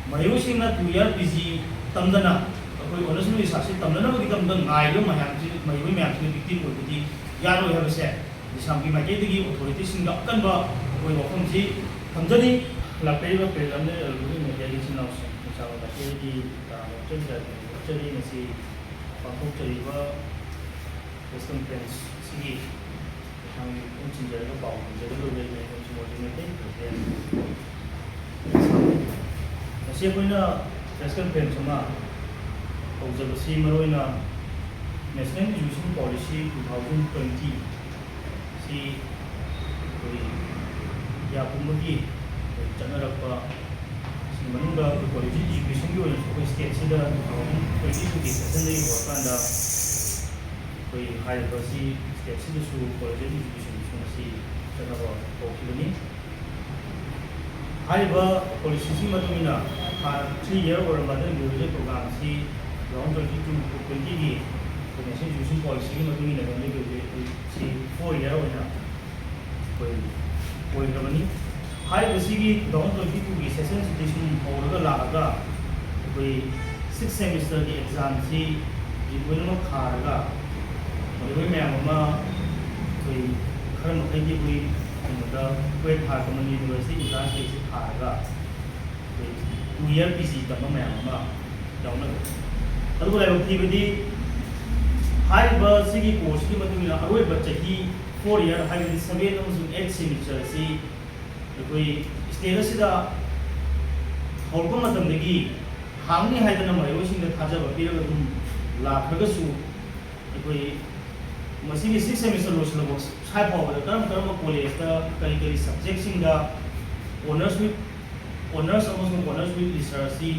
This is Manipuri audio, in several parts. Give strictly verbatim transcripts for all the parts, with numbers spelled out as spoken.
ꯃꯍꯩꯔꯣꯏꯁꯤꯡꯅ two year P G ꯇꯝꯗꯅ ꯑꯩꯈꯣꯏ honors research ꯁꯤ ꯇꯝꯅꯅꯕꯒꯤꯗꯃꯛꯇ ꯉꯥꯏꯔꯤꯕ ꯃꯌꯥꯝꯁꯤ, ꯃꯍꯩꯔꯣꯏ ꯃꯌꯥꯝꯁꯤꯅ victim ꯑꯣꯏꯕꯗꯤ ꯌꯥꯔꯣꯏ ꯍꯥꯏꯕꯁꯦ ꯂꯩꯁꯥꯝꯒꯤ ꯃꯥꯏꯀꯩꯗꯒꯤ authority ꯁꯤꯡꯗ ꯑꯀꯟꯕ ꯑꯩꯈꯣꯏ ꯋꯥꯐꯝꯁꯤ ꯊꯝꯖꯔꯤ꯫ ꯂꯥꯛꯄꯤꯔꯤꯕ press and electronic media ꯒꯤ ꯏꯆꯤꯟ ꯏꯅꯥꯎꯁꯤꯡ, ꯂꯩꯁꯥꯝꯒꯤ ꯃꯥꯏꯀꯩꯗꯒꯤ ꯇꯔꯥꯝꯅ ꯑꯣꯛꯆꯔꯤ, ꯇꯔꯥꯝꯅ ꯑꯣꯛꯆꯔꯤ꯫ ꯉꯁꯤ ꯄꯥꯡꯊꯣꯛꯆꯔꯤꯕ press conference ꯑꯁꯤꯒꯤ ꯃꯇꯥꯡꯗ ꯈꯤꯇꯪ ꯆꯤꯡꯖꯔꯒ ꯄꯥꯎ ꯇꯝꯖꯒꯗꯧꯔꯤꯕ ꯑꯩꯈꯣꯏ ꯁꯨꯃꯣꯗꯤ ꯃꯩꯇꯩ president꯫ ꯉꯁꯤ ꯑꯩꯈꯣꯏꯅ press conference ꯑꯃ ꯇꯧꯖꯕꯁꯤ ꯃꯔꯨꯑꯣꯏꯅ National Education Policy two thousand twenty ꯁꯤ ꯑꯩꯈꯣꯏ ꯏꯟꯗꯤꯌꯥ ꯄꯨꯝꯕꯒꯤ ꯑꯩꯈꯣꯏ ꯆꯠꯅꯔꯛꯄ ꯁꯤꯒꯤ ꯃꯅꯨꯡꯗ ꯑꯩꯈꯣꯏ collegiate education ꯒꯤ ꯑꯣꯏꯅꯁꯨ ꯑꯩꯈꯣꯏ state ꯁꯤꯗ two thousand twenty two ꯒꯤ session ꯗꯒꯤ ꯍꯧꯔꯀꯥꯟꯗ ꯑꯩꯈꯣꯏ ꯍꯥꯏꯔꯤꯕ ꯑꯁꯤ state ꯁꯤꯗꯁꯨ collegiate education ꯁꯤ ꯉꯁꯤ ꯆꯠꯅꯕ ꯍꯧꯈꯤꯕꯅꯤ꯫ ꯍꯥꯏꯔꯤꯕ policy ꯁꯤꯒꯤ ꯃꯇꯨꯡ ꯏꯟꯅ ꯍꯥꯟꯅ three year ꯑꯣꯏꯔꯝꯕ ꯑꯗꯨꯒꯤ graduate program ꯁꯤ two thousand twenty two twenty ꯒꯤ ꯑꯩꯈꯣꯏ National Education Policy ꯒꯤ ꯃꯇꯨꯡ ꯏꯟꯅ graduate ꯁꯤ four year ꯑꯣꯏꯅ ꯑꯩꯈꯣꯏ ꯑꯣꯏꯈ꯭ꯔꯕꯅꯤ꯫ ꯍꯥꯏꯔꯤꯕꯁꯤꯒꯤ two thousand twenty two ꯒꯤ session ꯁꯤꯗꯤ ꯁꯨꯝ ꯍꯧꯔꯒ ꯂꯥꯛꯑꯒ ꯑꯩꯈꯣꯏ six semester ꯒꯤ exam ꯁꯤ ꯍꯧꯖꯤꯛ ꯂꯣꯏꯅꯃꯛ ꯊꯥꯔꯒ ꯃꯍꯩꯔꯣꯏ ꯃꯌꯥꯝ ꯑꯃ ꯑꯩꯈꯣꯏ ꯈꯔ ꯃꯈꯩꯗꯤ ꯑꯩꯈꯣꯏ ꯀꯩꯅꯣꯗ ꯀ꯭ꯋꯦꯠ ꯊꯥꯔꯛꯄ, ꯃꯅꯤ university entrance ꯇꯦꯁ ꯊꯥꯔꯒ ꯑꯩꯈꯣꯏ two year P G ꯇꯝꯕ ꯃꯌꯥꯝ ꯑꯃ ꯌꯥꯎꯅꯈ꯭ꯔꯦ꯫ ꯑꯗꯨꯕꯨ ꯂꯥꯏꯕꯛ ꯊꯤꯕꯗꯤ ꯍꯥꯏꯔꯤꯕ ꯁꯤꯒꯤ course ꯀꯤ ꯃꯇꯨꯡ ꯏꯟꯅ ꯑꯔꯣꯏꯕ ꯆꯍꯤ four year, ꯍꯥꯏꯕꯗꯤ seven ꯑꯃꯁꯨꯡ eight semester ꯑꯁꯤ ꯑꯩꯈꯣꯏ state ꯑꯁꯤꯗ ꯍꯧꯔꯛꯄ ꯃꯇꯝꯗꯒꯤ ꯍꯥꯡꯅꯤ ꯍꯥꯏꯗꯅ ꯃꯍꯩꯔꯣꯏꯁꯤꯡꯗ ꯊꯥꯖꯕ ꯄꯤꯔꯒ ꯑꯗꯨꯝ ꯂꯥꯛꯈ꯭ꯔꯒꯁꯨ, ꯑꯩꯈꯣꯏ ꯃꯁꯤꯒꯤ six semester ꯂꯣꯏꯁꯤꯜꯂꯛꯄ ꯁ꯭ꯋꯥꯏ ꯐꯥꯎꯕꯗ ꯀꯔꯝ ꯀꯔꯝꯕ college ꯇ ꯀꯔꯤ ꯀꯔꯤ subject ꯁꯤꯡꯗ honors with, honors ꯑꯃꯁꯨꯡ honors with research ꯁꯤ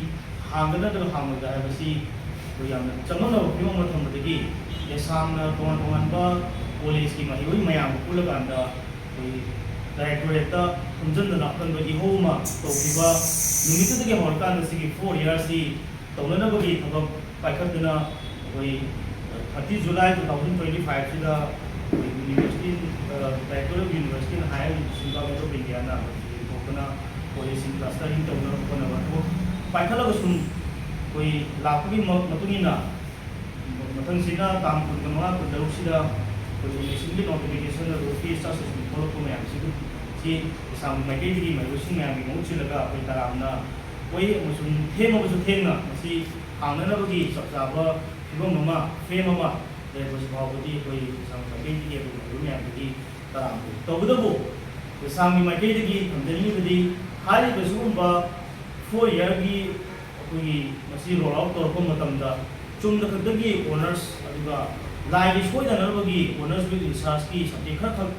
ꯍꯥꯡꯒꯗ꯭ꯔꯥ ꯅꯠꯇ꯭ꯔꯒ ꯍꯥꯡꯉꯣꯏꯗ꯭ꯔꯥ ꯍꯥꯏꯕꯁꯤ ꯑꯩꯈꯣꯏ ꯌꯥꯝꯅ ꯆꯃꯝꯅꯕ ꯐꯤꯕꯝ ꯑꯃ ꯊꯝꯕꯗꯒꯤ, ꯂꯩꯁꯥꯝꯅ ꯇꯣꯉꯥꯟ ꯇꯣꯉꯥꯟꯕ college ꯀꯤ ꯃꯍꯩꯔꯣꯏ ꯃꯌꯥꯝꯒ ꯄꯨꯜꯂꯀꯥꯟꯗ ꯑꯩꯈꯣꯏ directorate ꯇ ꯈꯣꯝꯖꯤꯟꯗꯅ ꯑꯀꯟꯕ ꯏꯍꯧ ꯑꯃ ꯇꯧꯈꯤꯕ ꯅꯨꯃꯤꯠꯇꯨꯗꯒꯤ ꯍꯧꯔꯀꯥꯟꯗ ꯁꯤꯒꯤ four year ꯁꯤ ꯇꯧꯅꯅꯕꯒꯤ ꯊꯕꯛ ꯄꯥꯏꯈꯠꯇꯨꯅ ꯑꯩꯈꯣꯏ thirty July two thousand twenty five ꯁꯤꯗ ꯑꯩꯈꯣꯏ university, director of university and higher education government of India ꯅ ꯊꯣꯛꯇꯅ college ꯁꯤꯡ clustering ꯇꯧꯅꯕ ꯍꯣꯠꯅꯕ ꯊꯕꯛ ꯄꯥꯏꯈꯠꯂꯒ ꯁꯨꯝ ꯑꯩꯈꯣꯏ ꯂꯥꯛꯄꯒꯤ ꯃ- ꯃꯇꯨꯡ ꯏꯟꯅ ꯃꯊꯪꯁꯤꯅ ꯇꯥꯡ ꯀꯨꯟꯒ ꯃꯉꯥ, ꯀꯨꯟꯇꯔꯨꯛꯁꯤꯗ ꯑꯩꯈꯣꯏ ꯏꯂꯦꯛꯁꯟꯒꯤ ꯅꯣꯇꯤꯐꯤꯀꯦꯁꯟ ꯑꯗꯨ ꯑꯣꯐꯤꯁꯇ ꯁꯨꯝ ꯊꯣꯛꯂꯛꯄ ꯃꯌꯥꯝꯁꯤꯕꯨ ꯁꯤ ꯀꯩꯁꯥꯝ ꯃꯥꯏꯀꯩꯗꯒꯤ ꯃꯍꯩꯔꯣꯏꯁꯤꯡ ꯃꯌꯥꯝꯒꯤ ꯃꯍꯨꯠ ꯁꯤꯜꯂꯒ ꯑꯩꯈꯣꯏ ꯇꯔꯥꯝꯅ ꯑꯩꯈꯣꯏ ꯑꯃꯁꯨꯡ ꯊꯦꯡꯉꯕꯁꯨ ꯊꯦꯡꯅ ꯃꯁꯤ ꯍꯥꯡꯅꯅꯕꯒꯤ ꯆꯞ ꯆꯥꯕ ꯐꯤꯕꯝ ꯑꯃ, ꯐ꯭ꯔꯦꯝ ꯑꯃ ꯂꯩꯔꯛꯄꯁꯤ ꯐꯥꯎꯕꯗꯤ ꯑꯩꯈꯣꯏ ꯀꯩꯁꯥꯝ ꯃꯥꯏꯀꯩꯗꯒꯤ ꯑꯩꯈꯣꯏ ꯃꯍꯩꯔꯣꯏ ꯃꯌꯥꯝꯗꯒꯤ ꯇꯔꯥꯝꯅ꯫ ꯇꯧꯕꯇꯕꯨ ꯀꯩꯁꯥꯝꯒꯤ ꯃꯥꯏꯀꯩꯗꯒꯤ ꯊꯝꯖꯅꯤꯡꯉꯤꯕꯗꯤ ꯍꯥꯏꯔꯤꯕ ꯁꯤꯒꯨꯝꯕ ꯐꯣꯔ ꯏꯌꯥꯔꯒꯤ ꯑꯩꯈꯣꯏꯒꯤ ꯃꯁꯤ ꯔꯣꯜ ꯑꯥꯎꯠ ꯇꯧꯔꯛꯄ ꯃꯇꯝꯗ ꯆꯨꯝꯅ ꯈꯛꯇꯒꯤ ꯑꯣꯅꯔꯁ ꯑꯗꯨꯒ ꯂꯥꯏꯒꯤ ꯁꯣꯏꯗꯅꯅꯕꯒꯤ ꯑꯣꯅꯔꯁ ꯋꯤꯠ ꯔꯤꯁꯥꯔꯁꯀꯤ ꯁꯕꯖꯦꯛ ꯈꯔꯈꯛ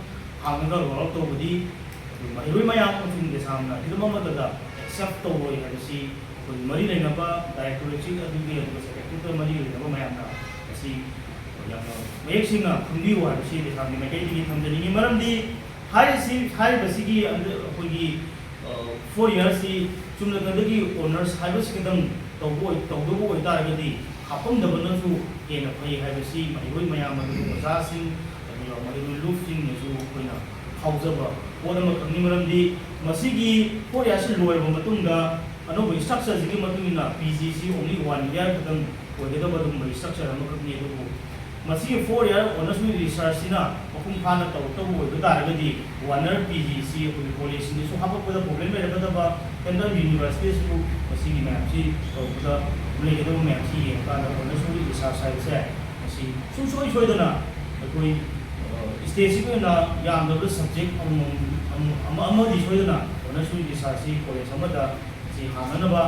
ꯍꯥꯡꯉꯒ ꯔꯣꯜ ꯑꯥꯎꯠ ꯇꯧꯕꯗꯤ ꯑꯩꯈꯣꯏ ꯃꯍꯩꯔꯣꯏ ꯃꯌꯥꯝ ꯑꯃꯁꯨꯡ ꯀꯩꯁꯥꯝꯅ ꯍꯤꯔꯝ ꯑꯃꯠꯇꯗ ꯑꯦꯛꯁꯦꯞ ꯇꯧꯔꯣꯏ ꯍꯥꯏꯕꯁꯤ ꯑꯩꯈꯣꯏ ꯃꯔꯤ ꯂꯩꯅꯕ ꯗꯥꯏꯔꯦꯛꯇꯣꯔꯦꯠꯁꯤꯡ ꯑꯗꯨꯒꯤ ꯑꯗꯨꯒ ꯁꯦꯀ꯭ꯔꯦꯇꯔꯤꯒ ꯃꯔꯤ ꯂꯩꯅꯕ ꯃꯌꯥꯝꯅ ꯉꯁꯤ ꯌꯥꯝꯅ ꯃꯌꯦꯛ ꯁꯦꯡꯅ ꯈꯪꯕꯤꯌꯨ ꯍꯥꯏꯕꯁꯤ ꯀꯩꯁꯥꯝꯒꯤ ꯃꯥꯏꯀꯩꯗꯒꯤ ꯊꯝꯖꯅꯤꯡꯉꯤ꯫ ꯃꯔꯝꯗꯤ ꯍꯥꯏꯔꯤꯁꯤ, ꯍꯥꯏꯔꯤꯕꯁꯤꯒꯤ ꯑꯟꯗ-, ꯑꯩꯈꯣꯏꯒꯤ, ꯑ, ꯐꯣꯔ ꯏꯌꯥꯔꯁꯤ ꯆꯨꯝꯅ ꯈꯛꯇꯒꯤ ꯑꯣꯅꯔꯁ ꯍꯥꯏꯕꯁꯤ ꯈꯛꯇꯪ ꯇꯧꯕ ꯑꯣꯏ-, ꯇꯧꯗꯧꯕ ꯑꯣꯏꯇꯥꯔꯒꯗꯤ ꯍꯥꯞꯄꯝꯗꯕꯅꯁꯨ ꯍꯦꯟꯅ ꯐꯩ ꯍꯥꯏꯕꯁꯤ ꯃꯍꯩꯔꯣꯏ ꯃꯌꯥꯝ ꯑꯗꯨꯒ ꯑꯣꯖꯥꯁꯤꯡ ꯑꯗꯨꯒ ꯃꯍꯩꯔꯣꯏ ꯂꯨꯞꯁꯤꯡꯅꯁꯨ ꯑꯩꯈꯣꯏꯅ ꯐꯥꯎꯖꯕ ꯄꯣꯠ ꯑꯃꯈꯛꯅꯤ꯫ ꯃꯔꯝꯗꯤ ꯃꯁꯤꯒꯤ ꯐꯣꯔ ꯏꯌꯥꯔꯁꯤ ꯂꯣꯏꯔꯕ ꯃꯇꯨꯡꯗ ꯑꯅꯧꯕ ꯏꯁꯇ꯭ꯔꯛꯆꯔꯁꯤꯒꯤ ꯃꯇꯨꯡ ꯏꯟꯅ ꯄꯤ ꯖꯤꯁꯤ only one year ꯈꯛꯇꯪ ꯑꯣꯏꯒꯗꯕ ꯑꯗꯨꯒꯨꯝꯕ ꯏꯁꯇ꯭ꯔꯛꯆꯔ ꯑꯃꯈꯛꯅꯤ꯫ ꯑꯗꯨꯕꯨ ꯃꯁꯤꯒꯤ ꯐꯣꯔ ꯏꯌꯥꯔ ꯑꯣꯅꯔꯁ ꯋꯤꯠ ꯔꯤꯁꯔꯁꯁꯤꯅ ꯃꯄꯨꯡ ꯐꯥꯅ ꯇꯧꯔꯛꯇꯕ ꯑꯣꯏꯕ ꯇꯥꯔꯒꯗꯤ ꯋꯥꯟ ꯏꯌꯥꯔ ꯄꯤ ꯖꯤꯁꯤ ꯑꯩꯈꯣꯏꯒꯤ ꯀꯣꯂꯦꯖꯁꯤꯡꯗꯁꯨ ꯍꯥꯞꯄꯛꯄꯗ ꯄ꯭ꯔꯣꯕ꯭ꯂꯦꯝ ꯂꯩꯔꯛꯀꯗꯕ, ꯁꯦꯟꯇ꯭ꯔꯦꯜ ꯌꯨꯅꯤꯚꯔꯁꯤꯇꯤꯗꯁꯨ ꯃꯁꯤꯒꯤ ꯃꯌꯥꯝꯁꯤ ꯇꯧꯕꯗ ꯂꯩꯒꯗꯕ ꯃꯌꯥꯝꯁꯤ ꯌꯦꯡꯉꯀꯥꯟꯗ ꯑꯣꯅꯔꯁ ꯋꯤꯠ ꯔꯤꯁꯔꯁ ꯍꯥꯏꯕꯁꯦ ꯃꯁꯤ ꯁꯨꯡꯁꯣꯏ ꯁꯣꯏꯗꯅ ꯑꯩꯈꯣꯏ, ꯑ, ꯁ꯭ꯇꯦꯠꯁꯤꯒꯤ ꯑꯣꯏꯅ ꯌꯥꯝꯗꯕꯗ ꯁꯕꯖꯦꯛ ꯑꯃꯃꯝ, ꯑꯃ, ꯑꯃ, ꯑꯃꯗꯤ ꯁꯣꯏꯗꯅ ꯑꯣꯅꯔꯁ ꯋꯤꯠ ꯔꯤꯁꯔꯁꯁꯤ ꯀꯣꯂꯦꯖ ꯑꯃꯗ ꯁꯤ ꯍꯥꯡꯅꯅꯕ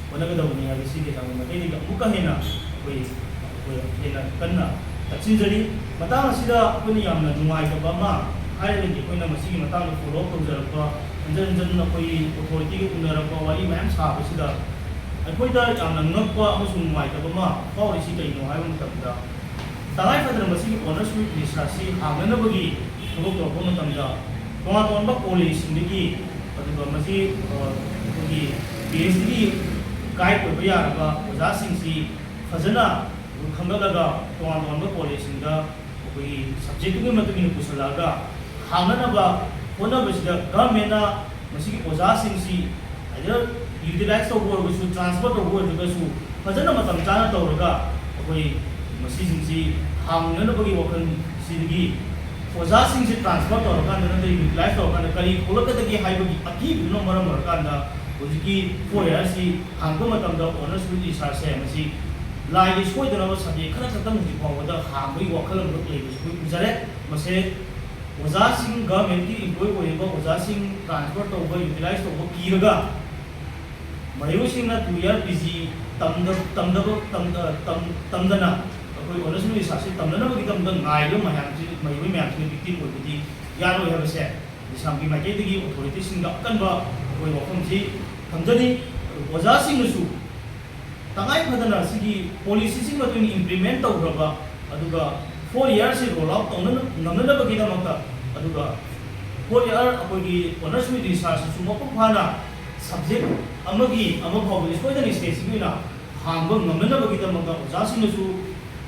ꯍꯣꯠꯅꯒꯗꯕꯅꯤ ꯍꯥꯏꯕꯁꯤ ꯀꯩꯁꯥꯝꯒꯤ ꯃꯥꯏꯀꯩꯗꯒꯤ ꯑꯃꯨꯛꯀ ꯍꯦꯟꯅ ꯑꯩꯈꯣꯏ, ꯑꯩꯈꯣꯏ ꯍꯦꯟꯅ ꯀꯟꯅ ꯇꯛꯁꯤꯟꯖꯔꯤ꯫ ꯃꯇꯥꯡ ꯑꯁꯤꯗ ꯑꯩꯈꯣꯏꯅ ꯌꯥꯝꯅ ꯅꯨꯡꯉꯥꯏꯇꯕ ꯑꯃ ꯍꯥꯏꯔꯒꯗꯤ ꯑꯩꯈꯣꯏꯅ ꯃꯁꯤꯒꯤ ꯃꯇꯥꯡꯗ ꯐꯣꯂꯣ ꯑꯞ ꯇꯧꯖꯔꯛꯄ, ꯍꯟꯖꯤꯟ ꯍꯟꯖꯤꯟ ꯑꯩꯈꯣꯏꯒꯤ ꯑꯣꯊꯣꯔꯤꯇꯤꯒ ꯎꯅꯔꯛꯄ, ꯋꯥꯔꯤ ꯃꯌꯥꯝ ꯁꯥꯕꯁꯤꯗ ꯑꯩꯈꯣꯏꯗ ꯌꯥꯝꯅ ꯉꯛꯄ ꯑꯃꯁꯨꯡ ꯅꯨꯡꯉꯥꯏꯇꯕ ꯑꯃ ꯐꯥꯎꯔꯤꯁꯤ ꯀꯩꯅꯣ ꯍꯥꯏꯕ ꯃꯇꯝꯗ, ꯇꯉꯥꯏ ꯐꯗꯅ ꯃꯁꯤꯒꯤ ꯑꯣꯅꯔꯁ ꯋꯤꯠ ꯔꯤꯁꯔꯁꯁꯤ ꯍꯥꯡꯅꯅꯕꯒꯤ ꯊꯕꯛ ꯇꯧꯔꯛꯄ ꯃꯇꯝꯗ ꯇꯣꯉꯥꯟ ꯇꯣꯉꯥꯟꯕ ꯀꯣꯂꯦꯖꯁꯤꯡꯗꯒꯤ, ꯑꯗꯨꯒ ꯃꯁꯤ, ꯑ, ꯑꯩꯈꯣꯏꯒꯤ ꯄꯤ ꯑꯩꯆ ꯗꯤꯒꯤ ꯒꯥꯏꯗ ꯑꯣꯏꯕ ꯌꯥꯔꯕ ꯑꯣꯖꯥꯁꯤꯡꯁꯤ ꯐꯖꯅ ꯈꯟꯒꯠꯂꯒ ꯇꯣꯉꯥꯟ ꯇꯣꯉꯥꯟꯕ ꯀꯣꯂꯦꯖꯁꯤꯡꯗ ꯑꯩꯈꯣꯏꯒꯤ ꯁꯕꯖꯦꯛꯇꯨꯒꯤ ꯃꯇꯨꯡ ꯏꯟꯅ ꯄꯨꯁꯤꯜꯂꯛꯑꯒ ꯍꯥꯡꯅꯅꯕ ꯍꯣꯠꯅꯕꯁꯤꯗ ꯒꯚꯔꯟꯃꯦꯟꯅ ꯃꯁꯤꯒꯤ ꯑꯣꯖꯥꯁꯤꯡꯁꯤ either ꯌꯨꯇꯤꯂꯥꯏꯁ ꯇꯧꯕ ꯑꯣꯏꯔꯒꯁꯨ, ꯇ꯭ꯔꯥꯟꯁꯐꯔ ꯇꯧꯕ ꯑꯣꯏꯔꯒꯁꯨ, ꯐꯖꯅ ꯃꯇꯝ ꯆꯥꯅ ꯇꯧꯔꯒ ꯑꯩꯈꯣꯏ ꯃꯁꯤꯁꯤꯡꯁꯤ ꯍꯥꯡꯅꯅꯕꯒꯤ ꯋꯥꯈꯜꯁꯤꯗꯒꯤ ꯑꯣꯖꯥꯁꯤꯡꯁꯦ ꯇ꯭ꯔꯥꯟꯁꯐꯔ ꯇꯧꯔꯀꯥꯟꯗ ꯅꯠꯇ꯭ꯔꯒ ꯌꯨꯇꯤꯂꯥꯏꯁ ꯇꯧꯔꯀꯥꯟꯗ ꯀꯔꯤ ꯊꯣꯛꯂꯛꯀꯗꯒꯦ ꯍꯥꯏꯕꯒꯤ ꯑꯀꯤꯕꯗꯨꯅ ꯃꯔꯝ ꯑꯣꯏꯔꯀꯥꯟꯗ ꯍꯧꯖꯤꯛꯀꯤ ꯐꯣꯔ ꯏꯌꯥꯔꯁꯤ ꯍꯥꯡꯕ ꯃꯇꯝꯗ ꯑꯣꯅꯔꯁ ꯋꯤꯠ ꯔꯤꯁꯥꯔꯁꯁꯦ ꯃꯁꯤ ꯂꯥꯏꯒꯤ ꯁꯣꯏꯗꯅꯕ ꯁꯕꯖꯦꯛ ꯈꯔ ꯈꯛꯇꯪ ꯍꯧꯖꯤꯛ ꯐꯥꯎꯕꯗ ꯍꯥꯡꯕꯒꯤ ꯋꯥꯈꯜꯂꯣꯟꯗ ꯂꯩꯕꯁꯨ ꯑꯩꯈꯣꯏ ꯎꯖꯔꯦ꯫ ꯃꯁꯦ ꯑꯣꯖꯥꯁꯤꯡ, ꯒꯚꯔꯟꯃꯦꯟꯠꯀꯤ ꯏꯝꯄ꯭ꯂꯣꯏ ꯑꯣꯏꯔꯤꯕ ꯑꯣꯖꯥꯁꯤꯡ ꯇ꯭ꯔꯥꯟꯁꯐꯔ ꯇꯧꯕ, ꯌꯨꯇꯤꯂꯥꯏꯁ ꯇꯧꯕ ꯀꯤꯔꯒ ꯃꯍꯩꯔꯣꯏꯁꯤꯡꯅ ꯇꯨ ꯏꯌꯥꯔ ꯄꯤ ꯖꯤ ꯇꯝꯗ-, ꯇꯝꯗꯕ-, ꯇꯝꯗ-, ꯇꯝ-, ꯇꯝꯗꯅ ꯑꯩꯈꯣꯏ ꯑꯣꯅꯔꯁ ꯋꯤꯠ ꯔꯤꯁꯥꯔꯁꯁꯤ ꯇꯝꯅꯅꯕꯒꯤꯗꯃꯛꯇ ꯉꯥꯏꯔꯤꯕ ꯃꯌꯥꯝꯁꯤ, ꯃꯍꯩꯔꯣꯏ ꯃꯌꯥꯝꯁꯤꯅ ꯚꯤꯛꯇꯤꯝ ꯑꯣꯏꯕꯗꯤ ꯌꯥꯔꯣꯏ ꯍꯥꯏꯕꯁꯦ ꯂꯤꯁꯥꯝꯒꯤ ꯃꯥꯏꯀꯩꯗꯒꯤ ꯑꯣꯊꯣꯔꯤꯇꯤꯁꯤꯡꯗ ꯑꯀꯟꯕ ꯑꯩꯈꯣꯏ ꯋꯥꯐꯝꯁꯤ ꯊꯝꯖꯔꯤ꯫ ꯑꯗꯨ ꯑꯣꯖꯥꯁꯤꯡꯅꯁꯨ ꯇꯉꯥꯏ ꯐꯗꯅ ꯁꯤꯒꯤ ꯄꯣꯂꯤꯁꯤꯁꯤꯒꯤ ꯃꯇꯨꯡ ꯏꯟꯅ ꯏꯝꯄ꯭ꯂꯤꯃꯦꯟ ꯇꯧꯈ꯭ꯔꯕ, ꯑꯗꯨꯒ ꯐꯣꯔ ꯏꯌꯥꯔꯁꯤ ꯔꯣꯜ ꯑꯥꯎꯠ ꯇꯧꯅ-, ꯉꯝꯅꯅꯕꯒꯤꯗꯃꯛꯇ, ꯑꯗꯨꯒ ꯐꯣꯔ ꯏꯌꯥꯔ ꯑꯩꯈꯣꯏꯒꯤ ꯑꯣꯅꯔꯁ ꯋꯤꯠ ꯔꯤꯁꯥꯔꯁꯁꯤꯁꯨ ꯃꯄꯨꯡ ꯐꯥꯅ ꯁꯕꯖꯦꯛ ꯑꯃꯒꯤ ꯑꯃ ꯐꯥꯎꯕꯗꯤ ꯁꯣꯏꯗꯅ ꯁ꯭ꯇꯦꯠꯁꯤꯒꯤ ꯑꯣꯏꯅ ꯍꯥꯡꯕ ꯉꯝꯅꯅꯕꯒꯤꯗꯃꯛꯇ ꯑꯣꯖꯥꯁꯤꯡꯅꯁꯨ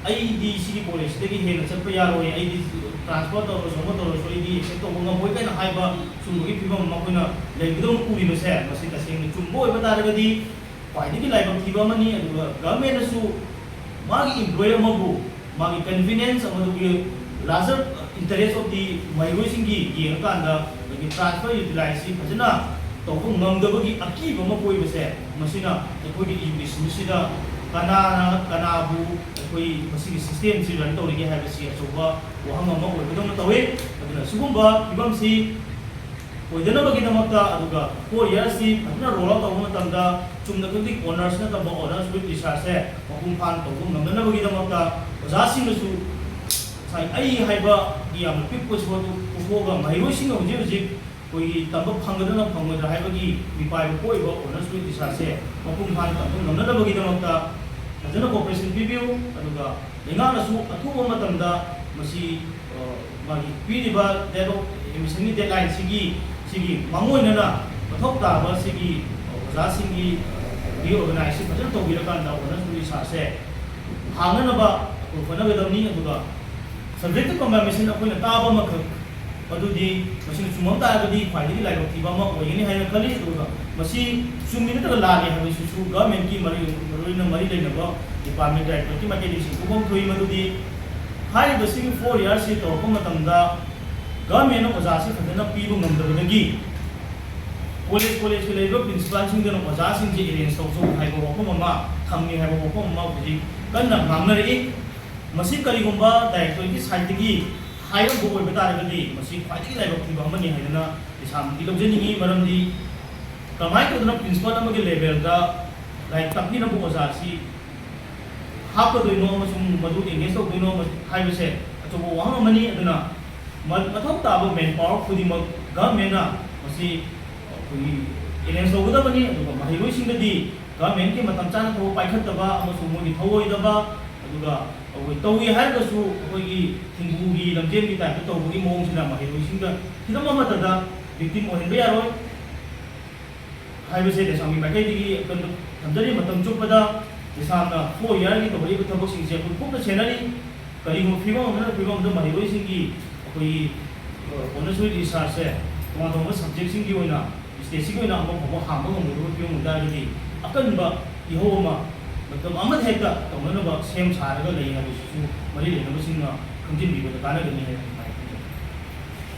ꯑꯩꯗꯤ ꯁꯤꯒꯤ ꯀꯣꯂꯦꯖꯁꯤꯗꯒꯤ ꯍꯦꯟꯅ ꯆꯠꯄ ꯌꯥꯔꯣꯏ, ꯑꯩꯗꯤ ꯇ꯭ꯔꯥꯟꯁꯐꯔ ꯇꯧꯔꯁꯨ ꯑꯃ ꯇꯧꯔꯁꯨ ꯑꯩꯗꯤ ꯑꯦꯛꯁꯦꯞ ꯇꯧꯕ ꯉꯝꯃꯣꯏ ꯀꯥꯏꯅ ꯍꯥꯏꯕ ꯁꯨꯝꯕꯒꯤ ꯐꯤꯕꯝ ꯑꯃ ꯑꯩꯈꯣꯏꯅ ꯂꯩꯕꯗꯧꯅ ꯎꯔꯤꯕꯁꯦ, ꯃꯁꯤ ꯇꯁꯦꯡꯅ ꯆꯨꯝꯕ ꯑꯣꯏꯕ ꯇꯥꯔꯒꯗꯤ ꯈ꯭ꯋꯥꯏꯗꯒꯤ ꯂꯥꯏꯕꯛ ꯊꯤꯕ ꯑꯃꯅꯤ꯫ ꯑꯗꯨꯒ ꯒꯚꯔꯟꯃꯦꯟꯠꯅꯁꯨ ꯃꯥꯒꯤ ꯏꯝꯄ꯭ꯂꯣꯌꯤ ꯑꯃꯕꯨ ꯃꯥꯒꯤ ꯀꯟꯚꯤꯅꯤꯌꯦꯟꯁ ꯑꯃꯗꯨꯒꯤ ꯂꯥꯔꯖꯔ ꯏꯟꯇꯔꯦꯁ ꯑꯣꯐ ꯗꯤ ꯃꯍꯩꯔꯣꯏꯁꯤꯡꯒꯤ ꯌꯦꯡꯉꯀꯥꯟꯗ ꯑꯩꯈꯣꯏꯒꯤ ꯇ꯭ꯔꯥꯟꯁꯐꯔ ꯌꯨꯇꯤꯂꯥꯏꯖꯁꯤ ꯐꯖꯅ ꯇꯧꯕ ꯉꯝꯗꯕꯒꯤ ꯑꯀꯤꯕ ꯑꯃ ꯄꯣꯛꯏꯕꯁꯦ, ꯃꯁꯤꯅ ꯑꯩꯈꯣꯏꯒꯤ ꯏꯗꯨꯀꯦꯁꯟꯁꯤꯗ ꯀꯅꯥꯅ ꯀꯅꯥꯕꯨ ꯑꯩꯈꯣꯏ ꯃꯁꯤꯒꯤ ꯁꯤꯁꯇꯦꯝꯁꯤ ꯔꯟ ꯇꯧꯔꯤꯒꯦ ꯍꯥꯏꯕꯁꯤ ꯑꯆꯧꯕ ꯋꯥꯍꯪ ꯑꯃ ꯑꯣꯏꯕꯗꯧꯅ ꯇꯧꯏ꯫ ꯑꯗꯨꯅ ꯁꯤꯒꯨꯝꯕ ꯐꯤꯕꯝꯁꯤ ꯑꯣꯏꯗꯅꯕꯒꯤꯗꯃꯛꯇ, ꯑꯗꯨꯒ ꯐꯣꯔ ꯏꯌꯥꯔꯁꯤ ꯐꯖꯅ ꯔꯣꯜ ꯑꯥꯎꯠ ꯇꯧꯕ ꯃꯇꯝꯗ ꯆꯨꯝꯅ ꯈꯛꯇꯤ ꯑꯣꯅꯔꯁ ꯅꯠꯇꯕ ꯑꯣꯅꯔꯁ ꯋꯤꯠ ꯔꯤꯁꯥꯔꯁꯁꯦ ꯃꯄꯨꯡ ꯐꯥꯅ ꯇꯧꯕ ꯉꯝꯅꯅꯕꯒꯤꯗꯃꯛꯇ ꯑꯣꯖꯥꯁꯤꯡꯅꯁꯨ ꯉꯁꯥꯏ ꯑꯩ ꯍꯥꯏꯕꯒꯤ ꯌꯥꯝꯅ ꯄꯤꯛꯄ ꯁꯣꯔꯗꯨ ꯄꯨꯊꯣꯛꯑꯒ ꯃꯍꯩꯔꯣꯏꯁꯤꯡꯅ ꯍꯧꯖꯤꯛ ꯍꯧꯖꯤꯛ ꯑꯩꯈꯣꯏꯒꯤ ꯇꯝꯕ ꯐꯪꯒꯗ꯭ꯔꯥ ꯐꯪꯉꯣꯏꯗ꯭ꯔꯥ ꯍꯥꯏꯕꯒꯤ ꯃꯤꯄꯥꯏꯕ ꯄꯣꯛꯏꯕ ꯑꯣꯅꯔꯁ ꯋꯤꯠ ꯔꯤꯁꯥꯔꯁꯁꯦ ꯃꯄꯨꯡ ꯐꯥꯅ ꯇꯝꯕ ꯉꯝꯅꯅꯕꯒꯤꯗꯃꯛꯇ ꯐꯖꯅ ꯀꯣꯑꯣꯄꯔꯦꯁꯟ ꯄꯤꯕꯤꯌꯨ꯫ ꯑꯗꯨꯒ ꯂꯩꯉꯥꯛꯅꯁꯨ ꯑꯊꯨꯕ ꯃꯇꯝꯗ ꯃꯁꯤ, ꯑ, ꯃꯥꯒꯤ ꯄꯤꯔꯤꯕ ꯗꯦꯠ ꯑꯣꯐ ꯑꯦꯗꯃꯤꯁꯟꯒꯤ ꯗꯦꯠꯂꯥꯏꯟꯁꯤꯒꯤ, ꯁꯤꯒꯤ ꯃꯥꯡꯑꯣꯏꯅꯅ ꯃꯊꯧ ꯇꯥꯕ ꯁꯤꯒꯤ ꯑꯣꯖꯥꯁꯤꯡꯒꯤ ꯔꯤꯑꯣꯔꯒꯅꯥꯏꯖꯁꯤ ꯐꯖꯅ ꯇꯧꯕꯤꯔꯀꯥꯟꯗ ꯑꯣꯅꯔꯁ ꯋꯤꯠ ꯔꯤꯁꯥꯔꯁꯁꯦ ꯍꯥꯡꯅꯅꯕ ꯑꯩꯈꯣꯏ ꯍꯣꯠꯅꯒꯗꯕꯅꯤ꯫ ꯑꯗꯨꯒ ꯁꯕꯖꯦꯛꯇ ꯀꯝꯕꯥꯏꯅꯦꯁꯟ ꯑꯩꯈꯣꯏꯅ ꯇꯥꯕ ꯑꯃꯈꯛ ꯑꯗꯨꯗꯤ ꯃꯁꯤꯅ ꯆꯨꯝꯃꯝ ꯇꯥꯔꯒꯗꯤ ꯈ꯭ꯋꯥꯏꯗꯒꯤ ꯂꯥꯏꯕꯛ ꯊꯤꯕ ꯑꯃ ꯑꯣꯏꯒꯅꯤ ꯍꯥꯏꯅ ꯈꯜꯂꯤ꯫ ꯑꯗꯨꯒ ꯃꯁꯤ ꯆꯨꯝꯃꯤ ꯅꯠꯇ꯭ꯔꯒ ꯂꯥꯜꯂꯤ ꯍꯥꯏꯕꯁꯤꯁꯨ ꯒꯚꯔꯟꯃꯦꯟꯠꯀꯤ ꯃꯔꯤ, ꯃꯔꯨꯑꯣꯏꯅ ꯃꯔꯤ ꯂꯩꯅꯕ ꯗꯤꯄꯥꯔꯠꯃꯦꯟꯠ ꯗꯥꯏꯔꯦꯛꯇꯣꯔꯦꯠꯀꯤ ꯃꯥꯏꯀꯩꯗꯒꯤ ꯁꯦꯡꯗꯣꯛꯐꯝ ꯊꯣꯛꯏ꯫ ꯃꯗꯨꯗꯤ ꯍꯥꯏꯔꯤꯕꯁꯤꯒꯤ ꯐꯣꯔ ꯏꯌꯥꯔꯁꯤ ꯇꯧꯔꯛꯄ ꯃꯇꯝꯗ ꯒꯚꯔꯟꯃꯦꯟꯠꯅ ꯑꯣꯖꯥꯁꯤ ꯐꯖꯅ ꯄꯤꯕ ꯉꯝꯗꯕꯗꯒꯤ ꯀꯣꯂꯦꯖ ꯀꯣꯂꯦꯖꯀꯤ ꯂꯩꯔꯤꯕ ꯄ꯭ꯔꯤꯟꯁꯤꯄꯥꯜꯁꯤꯡꯗꯨꯅ ꯑꯣꯖꯥꯁꯤꯡꯁꯦ ꯑꯦꯔꯦꯟꯖ ꯇꯧꯖꯧ ꯍꯥꯏꯕ ꯋꯥꯐꯝ ꯑꯃ ꯊꯝꯃꯤ ꯍꯥꯏꯕ ꯋꯥꯐꯝ ꯑꯃ ꯍꯧꯖꯤꯛ ꯀꯟꯅ ꯉꯥꯡꯅꯔꯛꯏ꯫ ꯃꯁꯤ ꯀꯔꯤꯒꯨꯝꯕ ꯗꯥꯏꯔꯦꯛꯇꯣꯔꯦꯠꯀꯤ ꯁꯥꯏꯠꯇꯒꯤ ꯍꯥꯏꯔꯝꯕ ꯑꯣꯏꯕ ꯇꯥꯔꯒꯗꯤ ꯃꯁꯤ ꯈ꯭ꯋꯥꯏꯗꯒꯤ ꯂꯥꯏꯕꯛ ꯊꯤꯕ ꯑꯃꯅꯤ ꯍꯥꯏꯗꯅ ꯏꯁꯥꯃꯛꯇꯤ ꯂꯧꯖꯅꯤꯡꯏ꯫ ꯃꯔꯝꯗꯤ ꯀꯃꯥꯏꯅ ꯇꯧꯗꯅ ꯄ꯭ꯔꯤꯟꯁꯤꯄꯥꯜ ꯑꯃꯒꯤ ꯂꯦꯚꯦꯜꯗ ꯂꯥꯏꯔꯤꯛ ꯇꯥꯛꯄꯤꯅꯕ ꯑꯣꯖꯥꯁꯤ ꯍꯥꯞꯀꯗꯣꯏꯅꯣ ꯑꯃꯁꯨꯡ ꯃꯗꯨ ꯑꯦꯡꯒꯦꯖ ꯇꯧꯗꯣꯏꯅꯣ ꯍꯥꯏꯕꯁꯦ ꯑꯆꯧꯕ ꯋꯥꯍꯪ ꯑꯃꯅꯤ꯫ ꯑꯗꯨꯅ ꯃ-, ꯃꯊꯧ ꯇꯥꯕ ꯃꯦꯟ ꯄꯥꯋꯔ ꯈꯨꯗꯤꯡꯃꯛ ꯒꯚꯔꯟꯃꯦꯟꯠꯅ ꯃꯁꯤ ꯑꯩꯈꯣꯏꯒꯤ ꯑꯦꯔꯦꯟꯖ ꯇꯧꯒꯗꯕꯅꯤ꯫ ꯑꯗꯨꯒ ꯃꯍꯩꯔꯣꯏꯁꯤꯡꯗꯗꯤ ꯒꯚꯔꯟꯃꯦꯟꯠꯀꯤ ꯃꯇꯝ ꯆꯥꯅ ꯊꯕꯛ ꯄꯥꯏꯈꯠꯇꯕ ꯑꯃꯁꯨꯡ ꯃꯣꯏꯒꯤ ꯊꯧꯑꯣꯏꯗꯕ, ꯑꯗꯨꯒ ꯑꯩꯈꯣꯏ ꯇꯧꯏ ꯍꯥꯏꯔꯒꯁꯨ ꯑꯩꯈꯣꯏꯒꯤ ꯊꯤꯡꯒꯨꯒꯤ ꯂꯝꯖꯦꯟꯒꯤ ꯇꯥꯏꯞꯇ ꯇꯧꯕꯒꯤ ꯃꯑꯣꯡꯁꯤꯅ ꯃꯍꯩꯔꯣꯏꯁꯤꯡꯗ ꯈꯤꯇꯪ ꯑꯃꯠꯇꯗ ꯚꯤꯛꯇꯤꯝ ꯑꯣꯏꯍꯟꯕ ꯌꯥꯔꯣꯏ꯫ ꯍꯥꯏꯕꯁꯦ ꯂꯩꯁꯥꯡꯒꯤ ꯃꯥꯏꯀꯩꯗꯒꯤ ꯑꯩꯈꯣꯏꯅ ꯊꯝꯖꯔꯤ꯫ ꯃꯇꯝ ꯆꯨꯞꯄꯗ ꯂꯩꯁꯥꯡꯅ ꯐꯣꯔ ꯏꯌꯥꯔꯒꯤ ꯇꯧꯔꯛꯏꯕ ꯊꯕꯛꯁꯤꯡꯁꯦ ꯑꯩꯈꯣꯏ ꯀꯨꯞꯅ ꯁꯦꯟꯅꯔꯤ꯫ ꯀꯔꯤꯒꯨꯝꯕ ꯐꯤꯕꯝ ꯑꯃꯅ ꯐꯤꯕꯝ ꯑꯃꯗ ꯃꯍꯩꯔꯣꯏꯁꯤꯡꯒꯤ ꯑꯩꯈꯣꯏꯒꯤ, ꯑ, ꯑꯣꯅꯔꯁ ꯋꯤꯠ ꯔꯤꯁꯥꯔꯁꯁꯦ ꯇꯣꯉꯥꯟ ꯇꯣꯉꯥꯟꯕ ꯁꯕꯖꯦꯛꯁꯤꯡꯒꯤ ꯑꯣꯏꯅ ꯁ꯭ꯇꯦꯠꯁꯤꯒꯤ ꯑꯣꯏꯅ ꯑꯃ ꯐꯥꯎꯕ ꯍꯥꯡꯕ ꯉꯝꯒꯗꯕ ꯐꯤꯕꯝ ꯑꯣꯏꯇꯥꯔꯒꯗꯤ ꯑꯀꯟꯕ ꯏꯍꯧ ꯑꯃ ꯃꯇꯝ ꯑꯃꯗ ꯍꯦꯛꯇ ꯇꯧꯅꯅꯕ ꯁꯦꯝ ꯁꯥꯔꯒ ꯂꯩ ꯍꯥꯏꯕꯁꯤꯁꯨ ꯃꯔꯤ ꯂꯩꯅꯕꯁꯤꯡꯅ ꯈꯪꯖꯤꯟꯕꯤꯕꯗ ꯀꯥꯟꯅꯒꯅꯤ ꯍꯥꯏꯅ